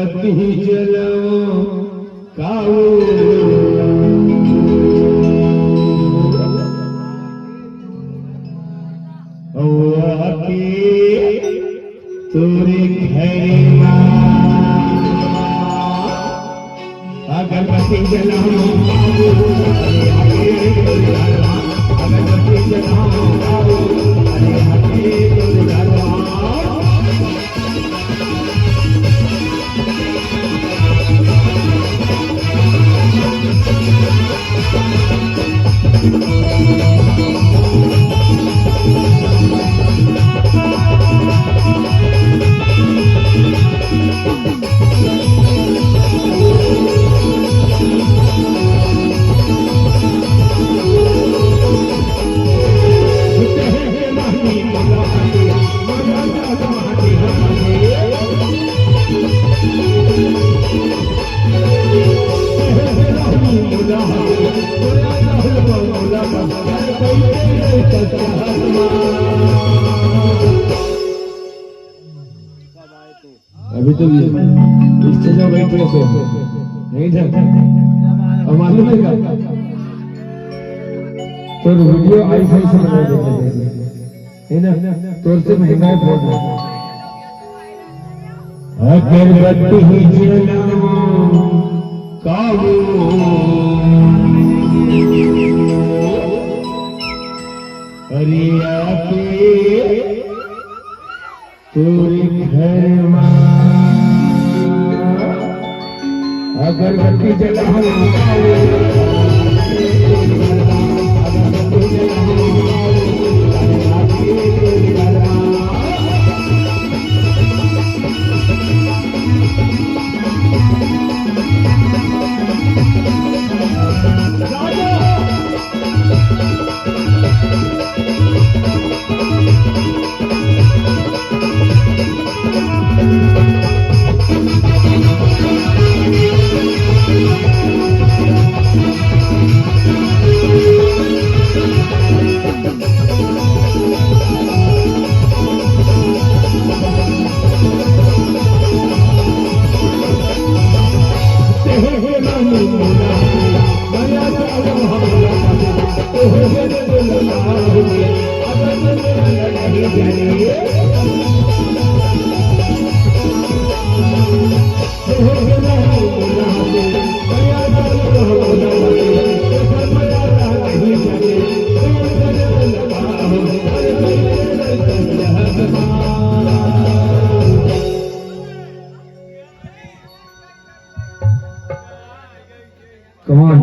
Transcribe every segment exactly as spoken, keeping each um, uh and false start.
अगरबत्ती जलाओ काऊ, ओ आके तोरे घर मा। अगरबत्ती जलाओ काऊ, अरे आके तोरे घर मा। अगरबत्ती जलाओ काऊ, अरे आके तोरे घर मा। अभी तो ये stage में बैठ रहे थे, नहीं था? अब मालूम है क्या? तो video iPhone से बना देते हैं, है ना? तो उससे महंगा है फोन। अगरबत्ती जलाओ काऊ, अरे आके तोरे घर मा। अगरबत्ती जलाओ काऊ, अगरबत्ती जलाओ काऊ, अरे आके तोरे घर मा। Come on.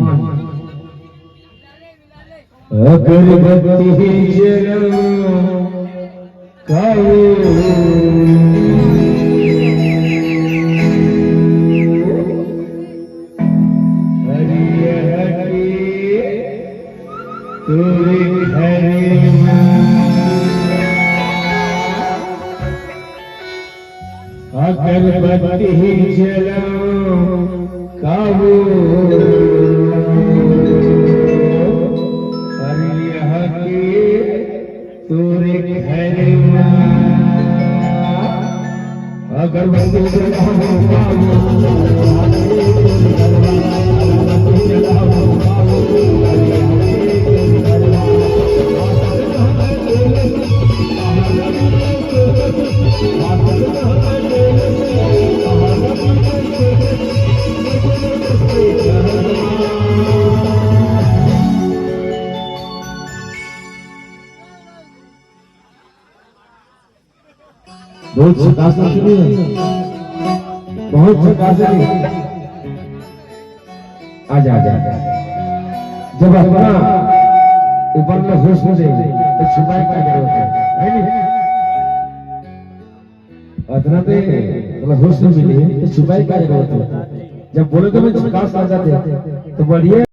अगरबत्ती जलाओ काऊ, अरे आके तोरे घर मा। अगरबत्ती जलाओ काऊ, अरे आके तोरे घर मा। अगरबत्ती जलाओ काऊ, अरे आके तोरे घर मा। अगरबत्ती जलाओ काऊ, अरे आके तोरे घर मा। बहुत झकास लग रही है, बहुत झकास लग रही है। आजा, आजा, आजा। जब अपना ऊपर में होश हो जाए, तो छुपाए क्या जरूरत है, है नहीं? अतना तो मतलब होश में मिली है, तो छुपाए क्या जरूरत है? जब बोले तो मैं झकास आ जाते, तो बढ़िया।